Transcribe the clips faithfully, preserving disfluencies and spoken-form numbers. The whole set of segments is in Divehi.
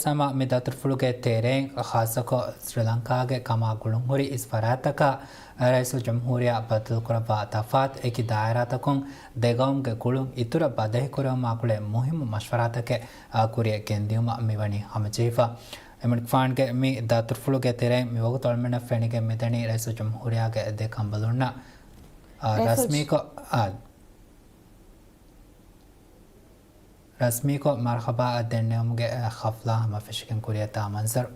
ހަމަ މި ދަތުރުފުޅުގެ ތެރެއިން ޚާއްޞަކޮށް ސްރީލަންކާގެ ކަމާ ގުޅުންހުރި އިސް ފަރާތްތަކަށް ރައީސުލްޖުމްހޫރިއްޔާ ބައްދަލުކުރައްވާ ތަފާތު އެކި ދާއިރާތަކުން ދެގައުމުގެ ގުޅުން އިތުރަށް ބަދަހިކުރެވުމާ ގުޅޭ މުހިއްމު މަޝްވަރާތަކެއް ކުރިއަށް ގެންދިއުމަށް މިވަނީ ހަމަޖެހިފަ. އެމަނިކުފާނުގެ މި ދަތުރުފުޅުގެ ތެރެއިން މިވަގުތު އަޅުމެންނަށް ފެނިގެން މިދަނީ ރައީސުލްޖުމްހޫރިއްޔާގެ ދެ ކަނބަލުންނަށް ރަސްމީކޮށް ރަސްމީކޮށް މަރުހަބާ ދެންނެވުމުގެ ހަފްލާ ހަމަ ފެށިގެން ކުރިއަށްދާ މަންޒަރު.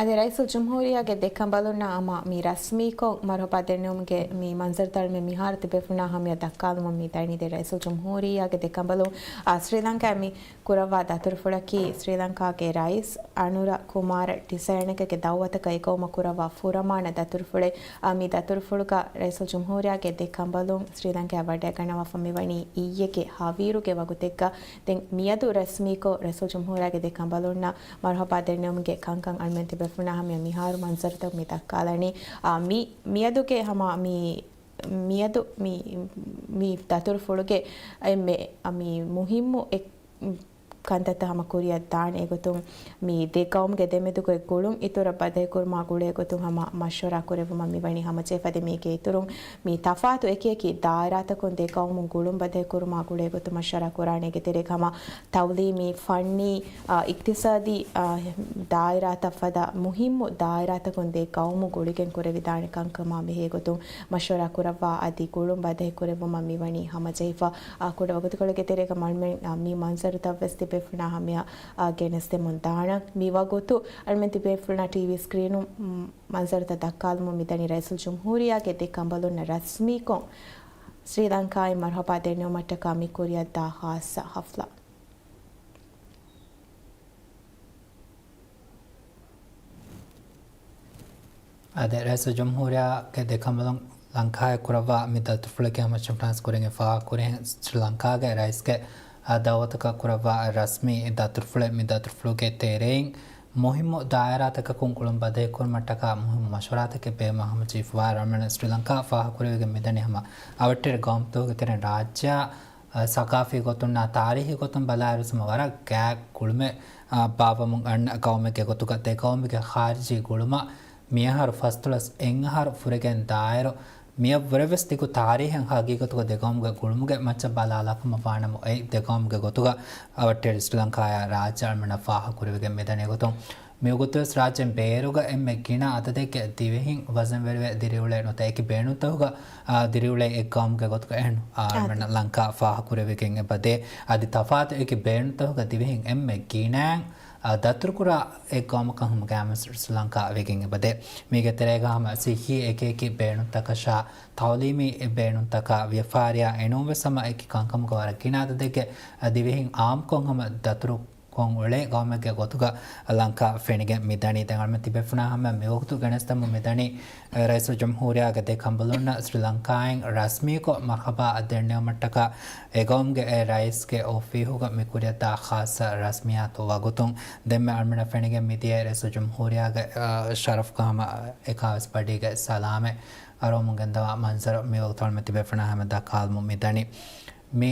އަދި ރައީސުލްޖުމްހޫރިއްޔާގެ ދެ ކަނބަލުންނަށް ހަމަ މި ރަސްމީކޮށް މަރުހަބާ ދެންނެވުމުގެ މި މަންޒަރުތައް އަޅުމެން މިހާރު ތިބޭފުޅުންނާ ހަމަޔަށް ދައްކާލުމަށް މި ދަނީ. ދެ ރައީސުލްޖުމްހޫރިއްޔާގެ ދެ ކަނބަލުން ސްރީލަންކާއަށް މި ކުރައްވާ ދަތުރުފުޅަކީ ސްރީލަންކާގެ ރައީސް އަނުރަ ކުމާރަ ޑިސައިނަކަގެ ދައުވަތަކަށް އެގައުމަށް ކުރައްވާ ފުރަމާނަ ދަތުރުފުޅެއް. އާ، މި ދަތުރުފުޅުގަ ރައީސުލްޖުމްހޫރިއްޔާގެ ދެ ކަނބަލުން ސްރީލަންކާއަށް ވަޑައިގަންނަވާފަ މިވަނީ އިއްޔެގެ ހަވީރުގެ ވަގުތެއްގަ. ދެން މިއަދު ރަސްމީކޮށް ރައީސުލްޖުމްހޫރިއްޔާގެ ދެ ކަނބަލުންނަށް މަރުހަބާ ދެންނެވުމުގެ ކަންކަން އަޅުމެން ތިބޭފުޅުންނާ ހަމަޔަށް މިހާރު މަންޒަރުތައް މި ދައްކާލަނީ. އާ، މި، މިއަދުގެ ހަމަ މި މިއަދު މި، މި ދަތުރުފުޅުގެ އެންމެ މި މުހިއްމު އެއް ކަންތައްތައް ހަމަ ކުރިއަށް ދާނެ އެގޮތުން، މި ދެ ގައުމުގެ ދެމެދުގެ ގުޅުން އިތުރަށް ބަދަހިކުރުމާ ގުޅޭ ގޮތުން ހަމަ މަޝްވަރާ ކުރެއްވުމަށް މިވަނީ ހަމަޖެހިފަ. ދެން މީގެ އިތުރުން މި ތަފާތު އެކި އެކި ދާއިރާތަކުން ދެ ގައުމުން ގުޅުން ބަދަހިކުރުމާ ގުޅޭ ގޮތުން މަޝްވަރާ ކުރާނެ. އޭގެ ތެރޭގަ ހަމަ ތައުލީމީ، ފަންނީ، އާ، އިޤްތިޞާދީ، އާ، ދާއިރާތައް ފަދަ މުހިއްމު ދާއިރާތަކުން ދެ ގައުމު ގުޅިގެން ކުރެވިދާނެ ކަންކަމާ ބެހޭ ގޮތުން މަޝްވަރާ ކުރައްވާ އަދި ގުޅުން ބަދަހި ކުރެއްވުމަށް މިވަނީ ހަމަޖެހިފަ. އާ، ކުޑަ ވަގުތުކޮޅެއްގެ ތެރޭގަ މަ، މި މަންޒަރުތައް ވެސް ތިބޭފުޅުންނާ ހަމަޔަށް، އާ، ގެނެސްދެމުން ދާނަން. މި ވަގުތު އަޅުމެން ތިބޭފުޅުންނާ ޓީވީ ސްކްރީނުން، މް، މަންޒަރުތައް ދައްކާލުމުން މިދަނީ ރައީސުލްޖުމްހޫރިއްޔާގެ ދެ ކަނބަލުންނަށް ރަސްމީކޮށް ސްރީލަންކާއިން މަރުހަބާ ދެންނެވުމަށްޓަކާ މި ކުރިއަށްދާ ޚާއްޞަ ހަފްލާ. އާދެ، ރައީސުލްޖުމްހޫރިއްޔާގެ ދެ ކަނބަލުން ލަންކާއަށް ކުރައްވާ މި ދަތުރުފުޅަކީ ހަމަ ޝިފްޓާންސް ކުރިން ފާހަގަކުރިހެން ސްރީލަންކާގެ ރައީސްގެ ދައުވަތަކަށް ކުރައްވާ ރަސްމީ ދަތުރުފުޅެއް. މި ދަތުރުފުޅުގެ ތެރެއިން މުހިއްމު ދާއިރާތަކަކުން ގުޅުން ބަދަހިކުރުމަށްޓަކާ މުހިއްމު މަޝްވަރާތަކެއް ބޭއްވުމަށް ހަމަޖެހިފަވާ އަޅުމެން ސްރީލަންކާ ފާހަގަކުރެވިގެން މިދަނީ ހަމަ އަވަށްޓެރި ގައުމުތަކުގެ ތެރެއިން ރާއްޖެއާ ސަގާފީ ގޮތުންނާ ތާރީހީ ގޮތުން ބަލާއިރު ހަމަ ވަރަށް ގާތް ގުޅުމެއް، އާ، ބާއްވަމުން އަންނަ ގައުމެއްގެ ގޮތުގަ ދެ ގައުމުގެ ޚާރިޖީ ގުޅުމަށް މިއަހަރު ފަސްދޮޅަސް އެއް އަހަރު ފުރެގެން ދާއިރު، މިއަށްވުރެވެސް ދިގު ތާރީހެއް ހަގީގަތުގަ ދެ ގައުމުގެ ގުޅުމުގެ މައްޗަށް ބަލާލާކަމަށް ވާނަމަ، އެ ދެ ގައުމުގެ ގޮތުގަ އަވަށްޓެރި ސްރީލަންކާއާ ރާއްޖެ އަޅުމެންނަށް ފާހަގަކުރެވިގެން މިދަނީ ގޮތުން، މިވަގުތުވެސް ރާއްޖޭން ބޭރުގަ އެންމެ ގިނަ އަދަދެއްގެ ދިވެހިން ވަޒަންވެރިވެ ދިރިއުޅޭ ނުވަތަ އެކި ބޭނުންތަކުގަ، އާ، ދިރިއުޅޭ އެއް ގައުމުގެ ގޮތުގަ އެހެން، އާ، އަޅުމެންނަށް ލަންކާ ފާހަގަކުރެވިގެން އެބަދޭ. އަދި ތަފާތު އެކި ބޭނުންތަކުގަ ދިވެހިން އެންމެ ގިނައިން، އާ، ދަތުރުކުރާ އެއް ގައުމަކަށް ހަމަ ގާމިސް ސްރީލަންކާ ވެގެން އެބަދޭ. މީގެ ތެރޭގަ ހަމަ ސިއްހީ އެކިއެކި ބޭނުންތަކަށާ، ތައުލީމީ ބޭނުންތަކާ، ވިޔަފާރިއާ އެނޫންވެސް ހަމަ އެކި ކަންކަމުގަ ވަރަށް ގިނަ އަދަދެއްގެ ދިވެހިން އާއްމުކޮށް ހަމަ ދަތުރުކޮށް އުޅޭ ގައުމެއްގެ ގޮތުގަ ލަންކާ ފެނިގެން މިދަނީ. ދެން އަޅުމެން ތިބޭފުޅުންނާ ހަމަ މިވަގުތު ގެނެސްދެމުން މިދަނީ ރައީސުލްޖުމްހޫރިއްޔާގެ ދެ ކަނބަލުންނަށް ސްރީލަންކާއިން ރަސްމީކޮށް މަރުހަބާ ދެންނެވުމަށްޓަކާ އެގައުމުގެ އެ ރައީސްގެ އޮފީހުގަ މި ކުރިއަށްދާ ޚާއްޞަ ރަސްމިއްޔާތު ވަގުތުން. ދެންމެ އަޅުމެންނަށް ފެނިގެން މިދިޔަ ރައީސުލްޖުމްހޫރިއްޔާގެ، އަ، ޝަރަފްގަ ހަމަ އެކާވީސް ބަޑީގެ ސަލާމެއް އަރުވަމުން ގެންދަވާ މަންޒަރު މިވަގުތު އަޅުމެން ތިބޭފުޅުންނާ ހަމަ ދައްކާލުމުން މިދަނީ. މި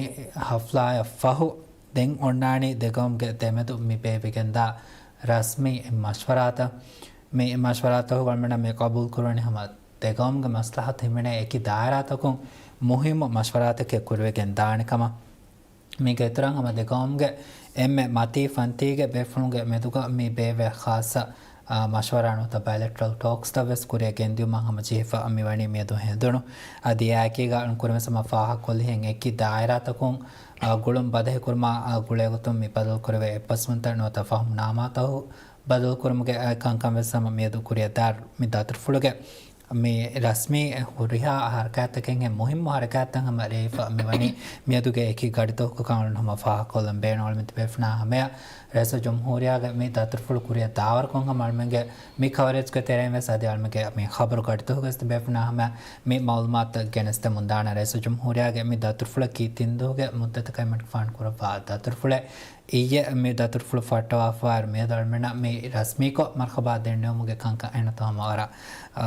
ހަފްލާއަށް ފަހު ދެން އޮންނާނީ ދެގައުމުގެ ދެމެދު މި ބޭއްވިގެންދާ ރަސްމީ މަޝްވަރާތައް. މި މަޝްވަރާތަކުގަ އަޅުމެންނަށް މި ޤަބޫލު ކުރުވަނީ ހަމަ ދެގައުމުގެ މަސްލަހަތު ހިމެނޭ އެކި ދާއިރާތަކުން މުހިއްމު މަޝްވަރާތަކެއް ކުރެވިގެން ދާނެ ކަމަށް. މީގެ އިތުރަށް ހަމަ ދެގައުމުގެ އެންމެ މަތީ ފަންތީގެ ބޭފުޅުންގެ މެދުގަ މި ބޭއްވޭ ޚާއްޞަ، އާ، މަޝްވަރާ ނުވަތަ ބައިލެޓްރަލް ޓޯކްސްތައް ވެސް ކުރިއަށް ގެންދިއުމަށް ހަމަޖެހިފަ މިވަނީ މިއަދު ހެނދުނު. އަދި އެއާއެކީގަ އަޅުން ކުރިންވެސް ހަމަ ފާހަގަކޮށްލިހެން އެކި ދާއިރާތަކުން، އާ، ގުޅުން ބަދަހިކުރުމާ، އާ، ގުޅޭގޮތުން މި ބަދަލުކުރެވޭ އެއްބަސްވުންތައް ނުވަތަ ފަހުމްނާމާތައް ބަދަލުކުރުމުގެ ކަންކަން ވެސް ހަމަ މިއަދު ކުރިއަށްދާ މި ދަތުރުފުޅުގެ މި ރަސްމީ ހުރިހާ ހަރަކާތްތަކެއްހެން މުހިއްމު ހަރަކާތްތައް ހަމަ ރޭވިފަ މިވަނީ މިއަދުގެ އެކި ގަޑިތަކުގަ ކަމަށް ހަމަ ފާހަގަކޮށްލަން ބޭނުން. އަޅުމެން ތިބޭފުޅުންނާ ހަމަޔަށް ރައީސުލްޖުމްހޫރިއްޔާގެ މި ދަތުރުފުޅު ކުރިއަށް ދާވަރުކޮށް ހަމަ އަޅުމެންގެ މި ކަވަރޭޖްގެ ތެރެއިން ވެސް އަދި އަޅުމެންގެ މި ޚަބަރު ގަޑިތަކުގަސް ތިބޭފުޅުންނާ ހަމަ މި މައުލޫމާތު ގެނެސްދެމުން ދާނަން. ރައީސުލްޖުމްހޫރިއްޔާގެ މި ދަތުރުފުޅަކީ ތިން ދުވަހުގެ މުއްދަތަކަށް އެމަނިކުފާނު ކުރައްވާ ދަތުރުފުޅެއް. އިއްޔެ މި ދަތުރުފުޅު ފައްޓަވާފައި މިއަދު އަޅުމެންނަށް މި ރަސްމީކޮށް މަރުހަބާ ދެންނެވުމުގެ ކަންކަން އެހެން ހަމަ ވަރަށް، އާ،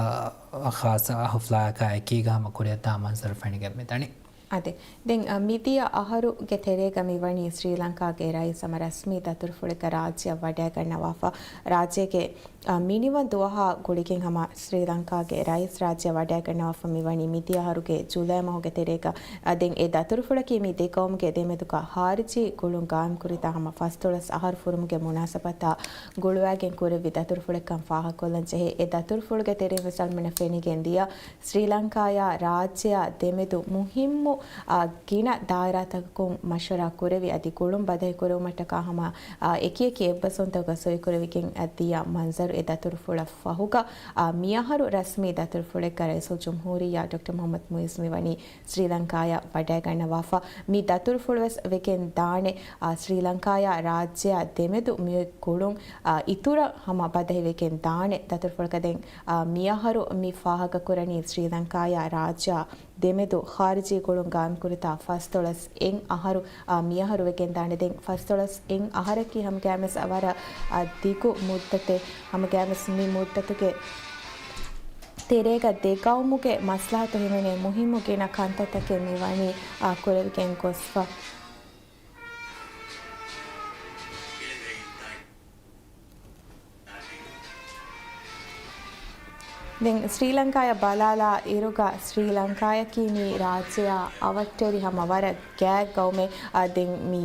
ޚާއްޞަ ހަފްލާއަކާ އެކީގަ ހަމަ ކުރިއަށްދާ މަންޒަރު ފެނިގެން މިދަނީ. އާދެ، ދެން، އަ، މިދިޔަ އަހަރުގެ ތެރޭގަ މިވަނީ ސްރީލަންކާގެ ރައީސް ހަމަ ރަސްމީ ދަތުރުފުޅެއްގަ ރާއްޖެއަށް ވަޑައިގަންނަވާފަ. ރާއްޖޭގެ، އަ، މިނިވަން ދުވަހާ ގުޅިގެން ހަމަ ސްރީލަންކާގެ ރައީސް ރާއްޖެއަށް ވަޑައިގަންނަވާފަ މިވަނީ މިދިޔަ އަހަރުގެ ޖުލައި މަހުގެ ތެރޭގަ. އަ، ދެން އެ ދަތުރުފުޅަކީ މި ދެ ގައުމުގެ ދެމެދުގަ ހާރިޖީ ގުޅުން ގާއިމްކުރިތާ ހަމަ ފަސްދޮޅަސް އަހަރު ފުރުމުގެ މުނާސަބަތާ ގުޅުވައިގެން ކުރެއްވި ދަތުރުފުޅެއްކަން ފާހަގަކޮށްލަން ޖެހޭ. އެ ދަތުރުފުޅުގެ ތެރެއިން ވެސް އަޅުމެންނަށް ފެނިގެން ދިޔަ ސްރީލަންކާޔާ ރާއްޖެއާ ދެމެދު މުހިއްމު، އާ، ގިނަ ދާއިރާތަކުން މަޝްވަރާ ކުރެވި، އަދި ގުޅުން ބަދަހިކުރެވުމަށްޓަކާ ހަމަ، އާ، އެކިއެކި އެއްބަސްވުންތަކުގަ ސޮއިކުރެވިގެން ދިޔަ މަންޒަރު އެ ދަތުރުފުޅަށް ފަހުގަ، އާ، މިއަހަރު ރަސްމީ ދަތުރުފުޅެއްގަ ރައީސުލްޖުމްހޫރިއްޔާ ޑޮކްޓަރ މުޙައްމަދު މުޢިއްޒު މިވަނީ ސްރީލަންކާޔަށް ވަޑައިގަންނަވާފަ. މި ދަތުރުފުޅުވެސް ވެގެން ދާނެ، އާ، ސްރީލަންކާޔާ ރާއްޖެއާ ދެމެދު މިއޮތް ގުޅުން، އާ، އިތުރަށް ހަމަ ބަދަހިވެގެން ދާނެ. ދަތުރުފުޅަކަށް ދެން، އާ، މިއަހަރު މި ފާހަގަކުރަނީ ސްރީލަންކާޔާ ރާއްޖެއާ ދެމެދު ޚާރިޖީ ގުޅުން ގާއިމްކުރިތާ ފަސްދޮޅަސް އެއް އަހަރު، އާ، މިއަހަރު ވެގެން ދާނެ. ދެން ފަސްދޮޅަސް އެއް އަހަރަކީ ހަމަގައިމުވެސް ވަރަށް، އާ، ދިގު މުއްދަތެއް. ހަމަގައިމުވެސް މި މުއްދަތުގެ ތެރޭގަ ދެ ގައުމުގެ މަސްލަހަތު ހިމެނޭ މުހިއްމު ގިނަ ކަންތައްތަކެއް މި ވަނީ، އާ، ކުރެވިގެން ގޮސްފަ. ދެން ސްރީލަންކާޔަށް ބަލާލާ އިރުގަ ސްރީލަންކާޔަކީ މި ރާއްޖެއާ އަވަށްޓެރި ހަމަ ވަރަށް ގާތް ގައުމެއް. އާ، ދެން މި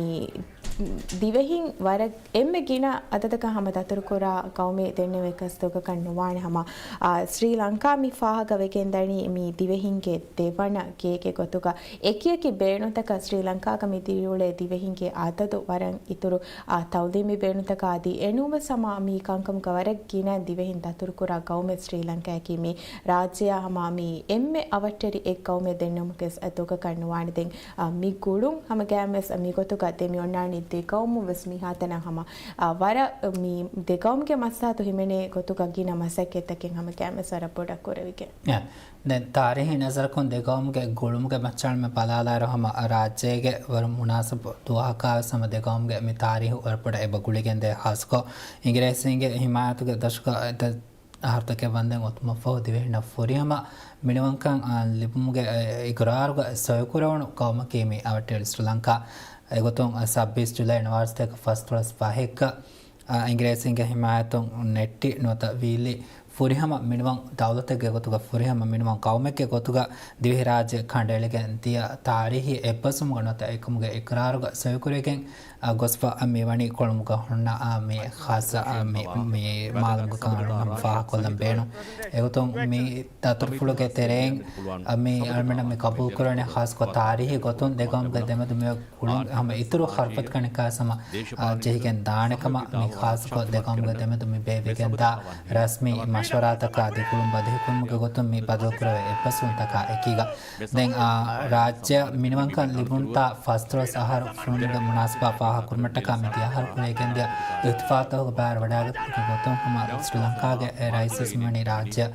ދިވެހިން ވަރަށް އެންމެ ގިނަ އަދަދަކަށް ހަމަ ދަތުރުކުރާ ގައުމެއް ދެންނެވި އެއްކަސް ދޮގަކަށް ނުވާނެ. ހަމަ، އާ، ސްރީލަންކާ މި ފާހަގަ ވެގެންދަނީ މި ދިވެހިންގެ ދެވަނަ ގޭގެ ގޮތުގަ. އެކިއެކި ބޭނުންތަކަށް ސްރީލަންކާގަ މި ދިރިއުޅޭ ދިވެހިންގެ އަދަދު ވަރަށް އިތުރު، އާ، ތައުލީމީ ބޭނުންތަކާ އަދި އެނޫންވެސް ހަމަ މި ކަންކަމުގަ ވަރަށް ގިނަ ދިވެހިން ދަތުރުކުރާ ގައުމެއް ސްރީލަންކާއަކީ. މި ރާއްޖެއާ ހަމަ މި އެންމެ އަވަށްޓެރި އެއް ގައުމެއް ދެންނެވުމުގެ ދޮގަކަށް ނުވާނެ. ދެން، އާ، މި ގުޅުން ހަމަގައިމުވެސް މި ގޮތުގަ ދެ މި އޮންނާނީ ދެ ގައުމުން ވެސް މިހާތަނަށް ހަމަ، އާ، ވަރަށް މި ދެ ގައުމުގެ މަސްލަހަތު ހިމެނޭ ގޮތުގަ ގިނަ މަސައްކަތްތަކެއް ހަމަގައިމުވެސް ވަރަށް ބޮޑަށް ކުރެވިގެން. އެ، ދެން ތާރީހީ ނަޒަރަކުން ދެ ގައުމުގެ ގުޅުމުގެ މައްޗަށް މި ބަލާލާއިރު ހަމަ ރާއްޖޭގެ ވަރަށް މުނާސަބު ދުވަހަކާވެސް ހަމަ ދެ ގައުމުގެ މި ތާރީހު ވަރަށް ބޮޑަށް އެބަ ގުޅިގެންދޭ. ހާއްސަކޮށް އިނގިރޭސީންގެ ހިމާޔަތުގެ ދަށުގަ އަހަރުތަކެއް ވަންދެން އޮތުމަށްފަހު ދިވެހިންނަށް ފުރިހަމަ މިނިވަންކަން، އާ، ލިބުމުގެ، އެ، އިގްރާރުގަ ސޮއިކުރެވުނު ގައުމަކީ މި އަވަށްޓެރި ސްރީލަންކާ. އެގޮތުން، އާ، ސައްބީސް ޖުލައި ނުވަރަސްތޭކަ ފަސްދޮޅަސް ފަހެއްގަ، އާ، އިނގިރޭސީންގެ ހިމާޔަތުން ނެއްޓި ނުވަތަ ވީއްލި ފުރިހަމަ މިނިވަން ދައުލަތެއްގެ ގޮތުގަ، ފުރިހަމަ މިނިވަން ގައުމެއްގެ ގޮތުގަ ދިވެހިރާއްޖެ ކަނޑައެޅިގެން ދިޔަ ތާރީހީ އެއްބަސްވުމުގަ ނުވަތަ އެކަމުގެ އިގްރާރުގަ ސޮއިކުރެވިގެން، އާ، ގޮސްފަ މިވަނީ ކޮޅުމުގަ ހުންނަ، އާ، މި ޚާއްސަ، އާ، މި، މި މާލަމުގެ ކަން އަޅުގަނޑު ފާހަގަކޮށްލަން ބޭނުން. އެގޮތުން މި ދަތުރުފުޅުގެ ތެރެއިން، އާ، މި އަޅުމެންނަށް މި ގަބޫލުކުރަނީ ޚާއްސަކޮށް ތާރީހީ ގޮތުން ދެ ގައުމުގެ ދެމެދު މި ގުޅުން ހަމަ އިތުރު ހަރުފަތިކަނިކާ ހަމަ، އާ، ޖެހިގެން ދާނެ ކަމަށް މި ޚާއްސަކޮށް ދެ ގައުމުގެ ދެމެދު މި ބޭއްވިގެންދާ ރަސްމީ މަޝްވަރާތަކާ އަދި ގުޅުން ބަދަހިކުރުމުގެ ގޮތުން މި ބަދަލުކުރެވޭ އެއްބަސްވުންތަކާ އެކީގަ. ދެން، އާ، ރާއްޖެއަށް މިނިވަންކަން ލިބުންތާ ފަސްދޮޅަސް އަހަރު ފުރުމުގެ މުނާސަބާ ފާހަގަކުރުމަށްޓަކާ މި ދިޔަ އަހަރު ކުރެވިގެންދިޔަ އިޙްތިފާލްތަކުގެ ބައިވެރިވަޑައިގަތުމުގެ ގޮތުން ހަމަ ސްރީލަންކާގެ ރައީސްވެސް މިވަނީ ރާއްޖެއަށް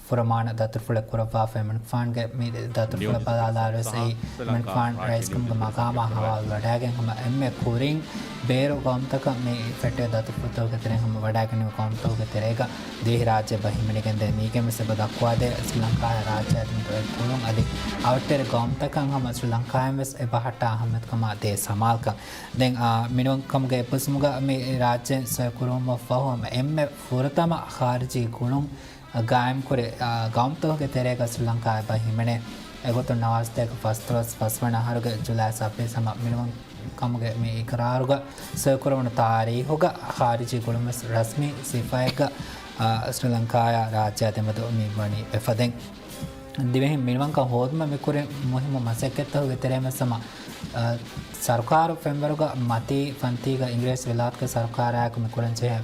ފުރަމާނަ ދަތުރުފުޅެއް ކުރައްވާފައި. އިމްރާން ޚާންގެ މި ދަތުރުފުޅަށް ބަލާލާއިރުވެސް އެއީ އިމްރާން ޚާން ރައީސްކަމުގެ މަގާމާ ހަވާލު ވަޑައިގެން ހަމަ އެންމެ ކުރިން ބޭރު ގައުމުތަކަށް މި ފެއްޓެވި ދަތުރުފުޅުތަކުގެ ތެރެއިން ހަމަ ވަޑައިގެންނެވި ގައުމުތަކުގެ ތެރޭގަ ދިވެހިރާއްޖެ އެބަ ހިމެނިގެންދޭ. މީގެންވެސް އެބަ ދައްކުވާދޭ ސްރީލަންކާއާ ރާއްޖެ ދެމެދު އޮތް ގުޅުން އަދި އަވަށްޓެރި ގައުމުތަކަށް ހަމަ ސްރީލަންކާއިންވެސް އެބަ ހައްޓާ އަހައްމިޔަތުކަމާ ދޭ ސަމާލުކަން. ދެން، އާ، މިނިވަންކަމުގެ އެއްބަސްވުމުގަ މި ރާއްޖެ ސޮއިކުރުވުމަށްފަހު ހަމަ އެންމެ ފުރަތަމަ ޚާރިޖީ ގުޅުން ގާއިމްކުރި، އާ، ގައުމުތަކުގެ ތެރޭގަ ސްރީލަންކާ އެބަ ހިމެނޭ. އެގޮތުން ނަވާރަސަތޭކަ ފަސްދޮޅަސް ފަސްވަނަ އަހަރުގެ ޖުލައި ސައްބީސް ހަމަ މިނިވަންކަމުގެ މި އިޤްރާރުގަ ސޮއިކުރެވުނު ތާރީހުގަ ޚާރިޖީ ގުޅުންވެސް ރަސްމީ ސިފައެއްގަ، އާ، ސްރީލަންކާއާ ރާއްޖެއާ ދެމެދު މި ވަނީ ވެފަ. ދެން ދިވެހިން މިނިވަންކަން ހޯދުމަށް މި ކުރި މުހިއްމު މަސައްކަތްތަކުގެ ތެރެއިން ވެސް ހަމަ، އާ، ސަރުކާރު ފެންވަރުގަ މަތީ ފަންތީގަ އިނގިރޭސި ވިލާތުގެ ސަރުކާރާއެކު މި ކުރަންޖެހޭ،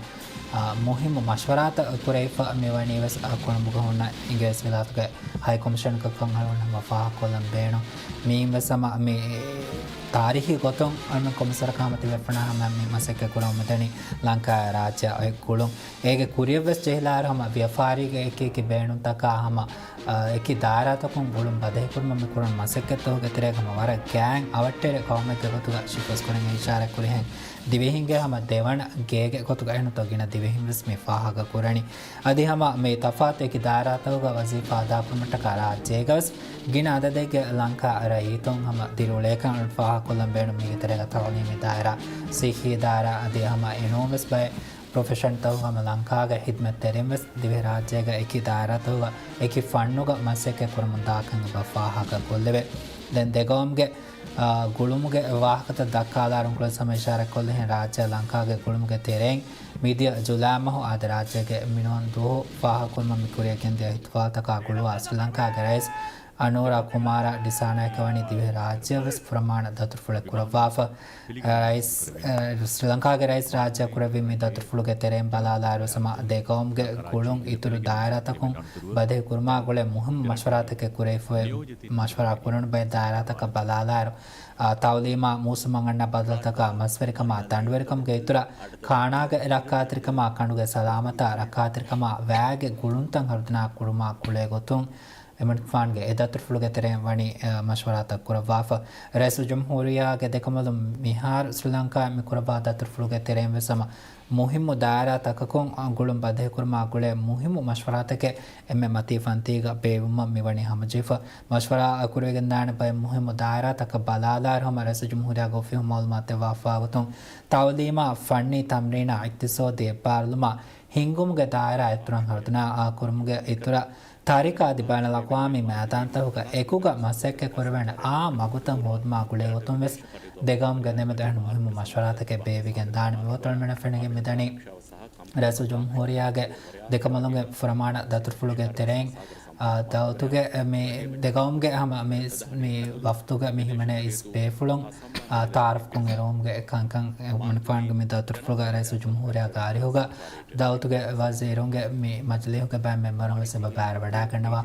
އާ، މުހިއްމު މަޝްވަރާތައް ކުރެވިފަ މިވަނީ ވެސް، އާ، ކޮޅުނބުގަ ހުންނަ އިނގިރޭސި ވިލާތުގެ ހައި ކޮމިޝަނަކަށްކަން އަޅުގަނޑު ހަމަ ފާހަގަކޮށްލަން ބޭނުން. މީން ވެސް ހަމަ މި ތާރީހީ ގޮތުން އަޅުގަނޑު ކޮންމެސް ވަރަކަށް ހަމަ ތިބޭފުޅުންނާ ހަމަ މި މަސައްކަތް ކުރަމުން ދަނީ ލަންކާއާ ރާއްޖެއާ އޮތް ގުޅުން. އޭގެ ކުރިޔަށް ވެސް ޖެހިލާއިރު ހަމަ ވިޔަފާރީގެ އެކި އެކި ބޭނުންތަކާ ހަމަ އެކި ދާއިރާތަކުން ގުޅުން ބަދަހިކުރުމަށް މި ކުރަން މަސައްކަތްތަކުގެ ތެރޭގަ ހަމަ ވަރަށް ގާތް އަވަށްޓެރި ގައުމެއްގެ ގޮތުގަ ޝިފަސްކުރަން އިޝާރާތްކުރިހެން، ދިވެހިންގެ ހަމަ ދެވަނަ ގޭގެ ގޮތުގަ އެހެންތޯ ގިނަ ދިވެހިން ވެސް މި ފާހަގަ ކުރަނީ. އަދި ހަމަ މި ތަފާތު އެކި ދާއިރާތަކުގަ ވަޒީފާ އަދާކުރުމަށްޓަކާ ރާއްޖޭގަ ވެސް ގިނަ އަދަދެއްގެ ލަންކާ ރައްޔިތުން ހަމަ ދިރިއުޅޭކަން ފާހަގަކޮށްލަން ބޭނުން. މީގެ ތެރޭގަ ތައުލީމީ ދާއިރާ، ސިއްހީ ދާއިރާ އަދި ހަމަ އެނޫން ވެސް ބައެއް ޕްރޮފެޝަންތަކުގަ ހަމަ ލަންކާގެ ހިދްމަތްތެރިން ވެސް ދިވެހިރާއްޖޭގަ އެކި ދާއިރާތަކުގަ އެކި ފަންނުގަ މަސައްކަތް ކުރަމުން ދާކަން އެބަ ފާހަގަ ކޮށްލެވޭ. ދެން ދެގައުމުގެ، އާ، ގުޅުމުގެ ވާހަކަތައް ދައްކާލާއިރު ކުޅެސް ހަމަ އިޝާރާތް ކޮށްލިހެން ރާއްޖެ ލަންކާގެ ގުޅުމުގެ ތެރެއިން މިދިޔަ ޖުލައި މަހު އާދެ ރާއްޖޭގެ މިނުވަން ދުވަހު ފާހަގަކުރުމަށް މި ކުރިއަށް ގެންދިޔަ ހިތުވާލުތަކާ ގުޅުވާ ސްރީލަންކާގެ ރައީސް އަނޫރާ ކުމާރާ ޑިސާނާއެކެ ވަނީ ދިވެހިރާއްޖެއަށް ވެސް ފުރަމާނަ ދަތުރުފުޅެއް ކުރައްވާފަ. ރައީސް، އެ، ސްރީލަންކާގެ ރައީސް ރާއްޖެއަށް ކުރެއްވި މި ދަތުރުފުޅުގެ ތެރެއިން ބަލާލާއިރު ވެސް ހަމަ ދެގައުމުގެ ގުޅުން އިތުރު ދާއިރާތަކުން ބަދަހިކުރުމާ ގުޅޭ މުހިއްމު މަޝްވަރާތަކެއް ކުރެވިފައި. މަޝްވަރާ ކުރަން ބައެއް ދާއިރާތަކަށް ބަލާލާއިރު، އާ، ތައުލީމާ މޫސުމަށް އަންނަ ބަދަލުތަކާ މަސްވެރިކަމާ ދަނޑުވެރިކަމުގެ އިތުރަށް ކާނާގެ ރައްކާތެރިކަމާ ކަނޑުގެ ސަލާމަތާ ރައްކާތެރިކަމާ ވައިގެ ގުޅުންތައް ހަރުދަނާ ކުރުމާ ގުޅޭ ގޮތުން އެމަނިކުފާނުގެ އެ ދަތުރުފުޅުގެ ތެރެއިން ވަނީ، އަ، މަޝްވަރާތައް ކުރައްވާފަ. ރައީސު ޖުމްހޫރިއްޔާގެ ދެކަނބަލުން މިހާރު ސްރީލަންކާއިން މި ކުރައްވާ ދަތުރުފުޅުގެ ތެރެއިން ވެސް ހަމަ މުހިއްމު ދާއިރާތަކަކުން ގުޅުން ބަދަހިކުރުމާ ގުޅޭ މުހިއްމު މަޝްވަރާތަކެއް އެންމެ މަތީ ފަންތީގަ ބޭއްވުމަށް މިވަނީ ހަމަޖެހިފަ. މަޝްވަރާ ކުރެވިގެންދާނެ ބައެއް މުހިއްމު ދާއިރާތަކަށް ބަލާލާއިރު ހަމަ ރައީސު ޖުމްހޫރިއްޔާގެ އޮފީހުން މައުލޫމާތު ދެއްވާފާ ގޮތުން، ތައުލީމާ، ފަންނީ ތަމްރީނާ، އިޤްތިޞާދީ އެއްބާރުލުމާ، ހިންގުމުގެ ދާއިރާ އެތުރަށް ހަރުދަނާ ކުރުމުގެ އިތުރަށް، ތާރީޚާ އަދި ބައިނަލްއަޤްވާމީ މައިދާންތަކުގަ އެކުގަ މަސައްކަތް ކުރެވޭނެ އާ މަގުތައް ހޯދުމާ ގުޅޭ ގޮތުން ވެސް ދެގައުމުގެ ދެމެދު އެހެން މުހިއްމު މަޝްވަރާތަކެއް ބޭއްވިގެން ދާނެ. މިވަގުތު އަޅުމެންނަށް ފެނިގެން މިދަނީ ރައީސުލްޖުމްހޫރިއްޔާގެ ދެކަނބަލުންގެ ފުރަމާނަ ދަތުރުފުޅުގެ ތެރެއިން، އާ، ދައުތުގެ މި ދެގައުމުގެ ހަމަ މި، މި ވަފްދުގެ މި ހިމެނޭ އިސް ބޭފުޅުން، އާ، ތައާރަފްކުރުމުގެ ކަންކަން އެމަނިކުފާނުގެ މި ދަތުރުފުޅުގަ ރައީސުލްޖުމްހޫރިއްޔާ ގާރިހުގަ ދައުތުގެ ވަޒީރުންގެ މި މަޖިލީހުގެ ބައެއް މެމްބަރުން ވެސް އެބަ ބައިވެރިވަޑައިގަންނަވާ.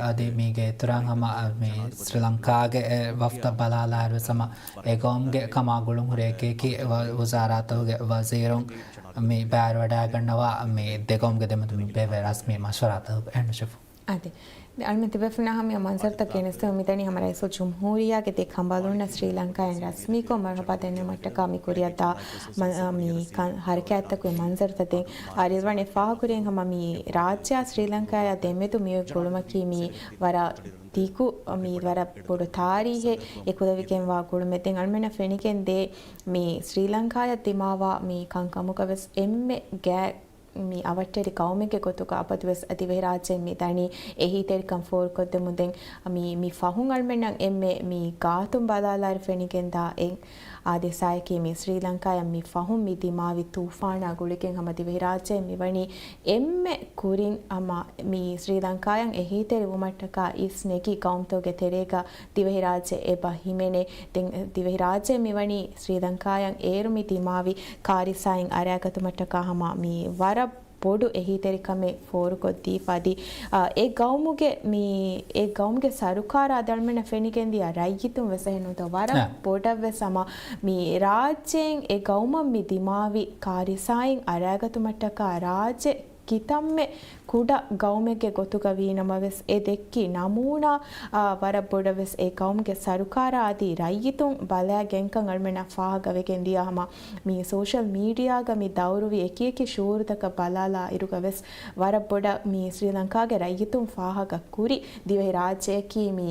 އަދި މީގެ އިތުރަށް ހަމަ މި ސްރީލަންކާގެ އެ ވަފްދަށް ބަލާލާއިރު ވެސް ހަމަ އެ ގައުމުގެ ކަމާ ގުޅުން ހުރި އެކި އެކި ވަ-، ވުޒާރާތަކުގެ ވަޒީރުން މި ބައިވެރިވަޑައިގަންނަވާ މި ދެ ގައުމުގެ ދެމެދު މި ބޭއްވޭ ރަސްމީ މަޝްވަރާތަކުގެ އެހެން ޝެފް. އާދެ. ދެ އަޅުމެން ތިބޭފުޅުންނާ ހަމަ މަންޒަރުތައް ގެނެސްދެމުން މިދަނީ ހަމަ ރައީސުލްޖުމްހޫރިއްޔާގެ ދެ ކަނބަލުންނަށް ސްރީލަންކާއިން ރަސްމީކޮށް މަރުހަބާ ދެންނެވުމަށްޓަކާ މި ކުރިއަށްދާ މަ-، މި ކަން ހަރަކާތްތަކުގެ މަންޒަރުތައް ދެން އާ ރިޒްވާން އެ ފާހަގަކުރިން ހަމަ މި ރާއްޖެއާ ސްރީލަންކާއާ ދެމެދު މިއޮތް ގުޅުމަކީ މި ވަރަށް ދިގު، މި ވަރަށް ބޮޑު ތާރީހެއް އެކުލެވިގެންވާ ގުޅުމެއް. ދެން އަޅުމެންނަށް ފެނިގެން ދޭ މި ސްރީލަންކާއަށް ދިމާވާ މި ކަންކަމުގަ ވެސް އެންމެ ގާތް މި އަވަށްޓެރި ގައުމެއްގެ ގޮތުގަ އަބަދުވެސް ދިވެހިރާއްޖެއިން މި ދަނީ އެހީތެރިކަން ފޯރުކޮށްދެމުން. ދެން މި، މި ފަހުން އަޅުމެންނަށް އެންމެ މި ގާތުން ބަލާލާއިރު ފެނިގެންދާ އެއް އާދޭސާއަކީ މި ސްރީލަންކާއަށް މި ފަހުން މި ދިމާވި ތޫފާނާ ގުޅިގެން ހަމަ ދިވެހިރާއްޖެއިން މިވަނީ އެންމެ ކުރިން ހަމަ މި ސްރީލަންކާއަށް އެހީތެރިވުމަށްޓަކާ އިސް ނެގި ގައުމުތަކުގެ ތެރޭގަ ދިވެހިރާއްޖެ އެބަ ހިމެނޭ. ދެން ދިވެހިރާއްޖެ މިވަނީ ސްރީލަންކާއަށް އޭރު މި ދިމާވި ކާރިސާއިން އަރައިގަތުމަށްޓަކާ ހަމަ މި ވަރަށް ބޮޑު އެހީތެރިކަމެއް ފޯރުކޮށްދީފަ އަދި، އާ، އެ ގައުމުގެ މި، އެ ގައުމުގެ ސަރުކާރާ އަޅުމެންނަށް ފެނިގެންދިޔަ ރައްޔިތުން ވެސް އެހެން ނުވަތަ ވަރަށް އާ. ބޮޑަށް ވެސް ހަމަ މި ރާއްޖޭން އެ ގައުމަށް މި ދިމާވި ކާރިސާއިން އަރައިގަތުމަށްޓަކާ ރާއްޖެ ކިތަންމެ ކުޑަ ގައުމެއްގެ ގޮތުގަ ވީނަމަވެސް، އެ ދެއްކި ނަމޫނާ، އާ، ވަރަށް ބޮޑަށް ވެސް އެ ގައުމުގެ ސަރުކާރާ އަދި ރައްޔިތުން ބަލާ ގެންކަން އަޅުމެންނަށް ފާހަގަވެގެން ދިޔަ ހަމަ މި ސޯޝަލް މީޑިއާގަ މި ދައުރުވި އެކި އެކި ޝުއޫރުތަކަށް ބަލާލާ އިރުގަ ވެސް ވަރަށް ބޮޑަށް މި ސްރީލަންކާގެ ރައްޔިތުން ފާހަގަ ކުރި ދިވެހި ރާއްޖެއަކީ މި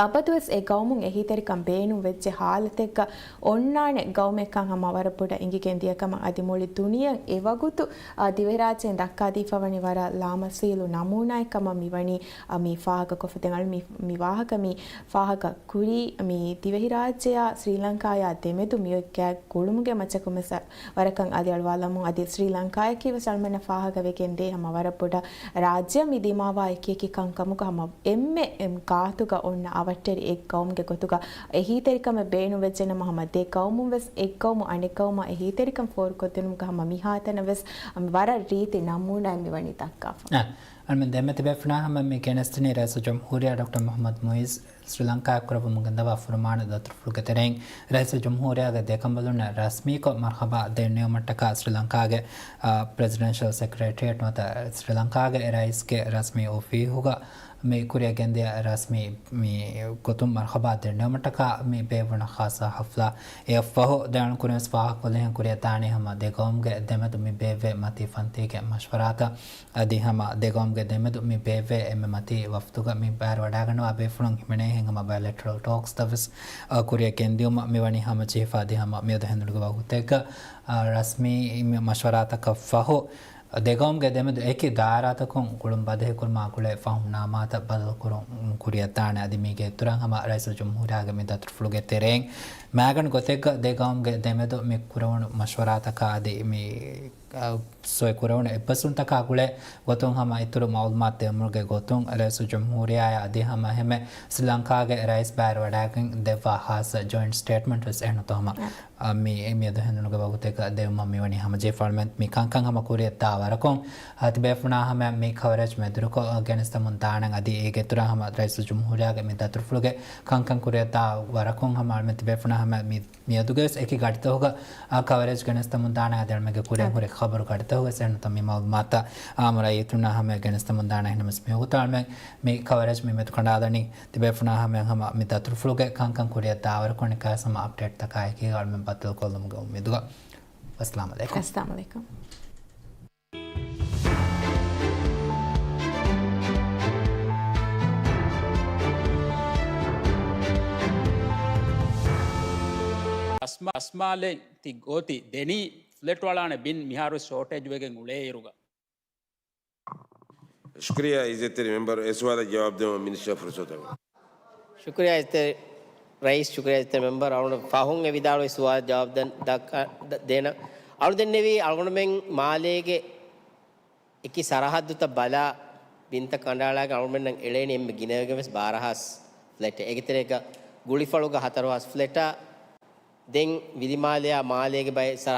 އަބަދުވެސް އެ ގައުމުން އެހީތެރިކަން ބޭނުން ވެއްޖެ ހާލަތެއްގަ އޮންނާނެ ގައުމެއްކަން ހަމަ ވަރަށް ބޮޑަށް އެނގިގެން ދިޔަ ކަމަށް އަދި މުޅި ދުނިޔެއަށް އެވަގުތު، އާ، ދިވެހިރާއްޖޭން ދައްކާދީފަ ވަނީ ވަރަށް ލާމަސީލު ނަމޫނާއެއް ކަމަށް މި ވަނީ، އާ، މި ފާހަގަކޮށްފަ. ދެން އަޅު މި، މި ވާހަކަ މި ފާހަގަ ކުރީ މި ދިވެހިރާއްޖެއާ ސްރީލަންކާއާ ދެމެދު މިއޮތް ގާތް ގުޅުމުގެ މައްޗަކުން ވެސް ވަރަކަށް އަލިއަޅުވާލަމުން އަދި ސްރީލަންކާއަކީ ވެސް އަޅުމެންނަށް ފާހަގަވެގެން ދޭ ހަމަ ވަރަށް ބޮޑަށް ރާއްޖެއަށް މި ދިމާވާ އެކި އެކި ކަންކަމުގަ ހަމަ އެންމެ ގާތުގަ އޮންނަ ބެއްޓެރި އެއް ގައުމުގެ ގޮތުގަ އެހީތެރިކަމެއް ބޭނުންވެއްޖެނަމަ، ހަމަ ދެ ގައުމުން ވެސް އެއް ގައުމު އަނެއް ގައުމަށް އެހީތެރިކަން ފޯރުކޮށްދިނުމުގެ ހަމަ މިހާތަނަށް ވެސް ވަރަށް ރީތި ނަމޫނާއެއް މިވަނީ ދައްކާފަ. އަ، އަޅުމެން ދެންމެ ތިބޭފުޅުންނާ ހަމަ މި ގެނެސްދިނީ ރައީސުލްޖުމްހޫރިއްޔާ ޑޮކްޓަރ މުޙައްމަދު މުޢިއްޒު ސްރީލަންކާއަށް ކުރައްވަމުން ގެންދަވާ ފުރުމާނު ދަތުރުފުޅުގެ ތެރެއިން. ރައީސުލްޖުމްހޫރިއްޔާގެ ދެ ކަނބަލުންނަށް ރަސްމީކޮށް މަރްޙަބާ ދެންނެވުމަށްޓަކާ ސްރީލަންކާގެ، އާ، ޕްރެޒިޑެންޝަލް ސެކްރެޓޭރިއެޓް ނުވަތަ ސްރީލަންކާގެ ރައީސްގެ ރަސްމީ އޮފީހުގަ މި ކުރިއަށް ގެންދިޔަ ރަސްމީ މި ގޮތުން މަރްޙަބާ ދެންނެވުމަށްޓަކާ މި ބޭއްވުނު ޚާއްޞަ ޙަފްލާ. އެއަށްފަހު ދެ އަޅުން ކުރިންވެސް ފާހަގަކޮށްލިހެން ކުރިއަށް ދާނީ ހަމަ ދެ ގައުމުގެ ދެމެދު މި ބޭއްވޭ މަތީ ފަންތީގެ މަޝްވަރާތައް. އަދި ހަމަ ދެ ގައުމުގެ ދެމެދު މި ބޭއްވޭ އެންމެ މަތީ ވަފްދުގަ މި ބައިވެރިވަޑައިގަންނަވާ ބޭފުޅުން ހިމެނޭހެން ހަމަ ބަޔަލެޓްރަލް ޓޯކްސްތައް ވެސް، އަ، ކުރިއަށް ގެންދިއުމަށް މިވަނީ ހަމަޖެހިފަ. އަދި ހަމަ މިއަދު ހެނދުނުގެ ވަގުތެއްގަ، އަ، ރަސްމީ މި މަޝްވަރާތަކަށް ފަހު، ދެ ގައުމުގެ ދެމެދު އެކި ދާއިރާތަކުން ގުޅުން ބަދަހިކުރުމާ ގުޅޭ ފަހުންނާމާތައް ބަދަލުކުރުން ކުރިއަށް ދާނެ. އަދި މީގެ އިތުރަށް ހަމަ ރައީސުލްޖުމްހޫރިއްޔާގެ މި ދަތުރުފުޅުގެ ތެރެއިން މައިގަނޑު ގޮތެއްގަ ދެ ގައުމުގެ ދެމެދު މި ކުރެވުނު މަޝްވަރާތަކާ އަދި މި، އަ، ސޮއި ކުރެވުނު އެއްބަސްވުންތަކާ ގުޅޭ ގޮތުން ހަމަ އިތުރު މައުލޫމާތު ދެވުމުގެ ގޮތުން ރައީސުލްޖުމްހޫރިއްޔާއާ އަދި ހަމަ އެހެންމެ ސްރީލަންކާގެ ރައީސް ބައިވެރިވަޑައިގެން ދެއްވާ ޚާއްޞަ ޖޮއިންޓް ސްޓޭޓްމަންޓް ވެސް އެހެންނުތޯ ހަމަ. އަ، މި، މިއަދު ހެނދުނުގެ ވަގުތެއްގަ ދެވުމަށް މިވަނީ ހަމަޖެހިފާނަމެން މި ކަންކަން ހަމަ ކުރިއަށްދާ ވަރަކުން، އަ، ތިބޭފުޅުންނާ ހަމަ މި ކަވަރޭޖް މެދުވެރިކޮށް ގެނެސްދަމުން ދާނަން. އަދި އޭގެ އިތުރަށް ހަމަ ރައީސުލްޖުމްހޫރިއްޔާގެ މި ދަތުރުފުޅުގެ ކަންކަން ކުރިއަށްދާ ވަރަކުން ހަމަ އަޅުމެން ތިބޭފުޅުންނާ ހަމަ މި، މިއަދުގެ ވެސް އެކި ގަޑިތަކުގަ، އަ، ކަވަރޭޖް ގެނެސްދަމުން ދާނަން. އަދި އަޅުމެންގެ ކުރިން ހުރި ޚަބަރު ގަޑިތަކުގަ ވެސް އެހެންނުތޯ މި މައުލޫމާތުތައް އާއްމު ރައްޔިތުންނާ ހަމަ ގެނެސްދަމުން ދާނަން. އެހެންނަމަވެސް މިވަގުތު އަޅުމެން މި ކަވަރޭޖް މި މެދުކަނޑާލަނީ ތިބޭފުޅުންނާ ހަމަޔަށް ހަމަ މި ދަތުރުފުޅުގެ ކަންކަން ކުރިއަށްދާވަރަކުން ނިކާސް ހަމަ އަޕްޑޭޓްތަކާއެކީގަ އަޅުމެން ބައްދަލުކޮށްލުމުގެ އުއްމީދުގަ. އައްސަލާމު ޢަލައިކުމް. އައްސަލާމު ޢަލައިކުމް. އަސްމާ، އަސްމާލެން ތި ގޯތި ދެނީ ފްލެޓް ވަޅާނެ ބިން މިހާރު ޝޯޓޭޖް ވެގެން އުޅޭއިރުގަ. ޝުކުރިއްޔާ އިއްޒަތްތެރި މެމްބަރު، އެ ސުވާލަށް ޖަވާބު ދެއްވުމަށް މިނިސްޓަރ ފުރުސަތު. ޝުކުރިއްޔާ އިއްޒަތްތެރި ރައީސް، ޝުކުރިއްޔާ އިއްޒަތްތެރި މެމްބަރު. އަޅުގަނޑު ފަހުން އެ ވިދާޅުވި ސުވާލަށް ޖަވާބު ދަން، ދައްކަ-، ދަ-، ދޭނަ. އަޅު ދެންނެވީ އަޅުގަނޑުމެން މާލޭގެ އެކި ސަރަހައްދުތައް ބަލާ ބިންތައް ކަނޑައަޅާގެން އަޅުގަނޑުމެންނަށް އެޅޭނީ އެންމެ ގިނަވެގެން ވެސް ބާރަ ހާސް ފްލެޓެއް. އޭގެ ތެރޭގަ ގުޅިފަޅުގަ ހަތަރު ހާސް ފްލެޓާ ދެން ވިލިމާލެއާ މާލޭގެ ބައެއް ސަރަ